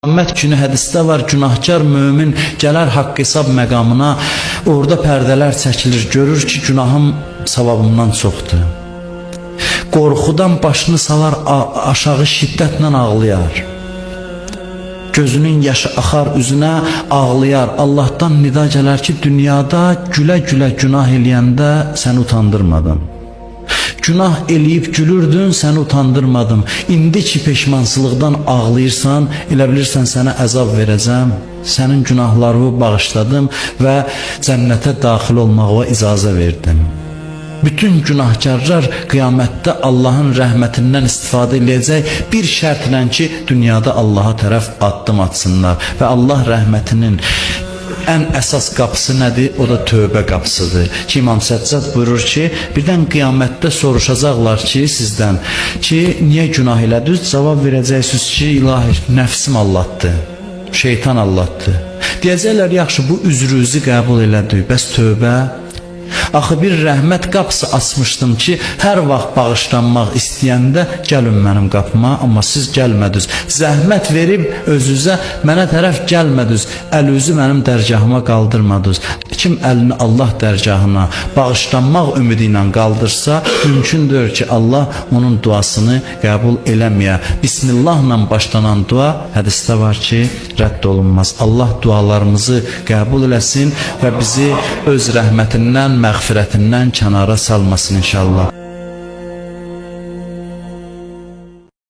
Qiyamət günü hədisdə var, günahkar mömin gələr haqq hesab məqamına, orada pərdələr çəkilir, görür ki, günahım savabımdan çoxdur. Qorxudan başını salar aşağı, şiddətlə ağlayar. Gözünün yaşı axar üzünə, ağlayar. Allahdan nida gələr ki, dünyada gülə-gülə günah eləyəndə səni utandırmadım. Günah eləyib gülürdün, səni utandırmadım. İndi ki peşmansılıqdan ağlayırsan, elə bilirsən sənə əzab verəcəm. Sənin günahlarını bağışladım və cənnətə daxil olmağa icazə verdim. Bütün günahkarlar qiyamətdə Allahın rəhmətindən istifadə eləyəcək bir şərtlə ki, dünyada Allaha tərəf addım atsınlar və Allah rəhmətinin ən əsas qapısı nədir? O da tövbə qapısıdır. Ki İmam Səccad buyurur ki, birdən qiyamətdə soruşacaqlar ki, sizdən ki, niyə günah elədiniz? Cavab verəcəksiniz ki, ilahi, nəfsim allatdı. Şeytan allatdı. Deyəcəklər, yaxşı, bu üzrünüzü qəbul elədik. Bəs tövbə? Axı bir rəhmət qapısı açmışdım ki, hər vaxt bağışlanmaq istəyəndə gəlin mənim qapıma, amma siz gəlmədiniz. Zəhmət verib özünüzə mənə tərəf gəlmədiniz. Əl-üzü mənim dərgahıma qaldırmadınız. Kim əlini Allah dərgahına bağışlanmaq ümidi ilə qaldırsa, mümkündür ki, Allah onun duasını qəbul eləməyə. Bismillahla başlanan dua hədisdə var ki, rədd olunmaz. Allah dualarımızı qəbul eləsin və bizi öz rəhmətindən, məğfirətindən kənara salmasın inşallah.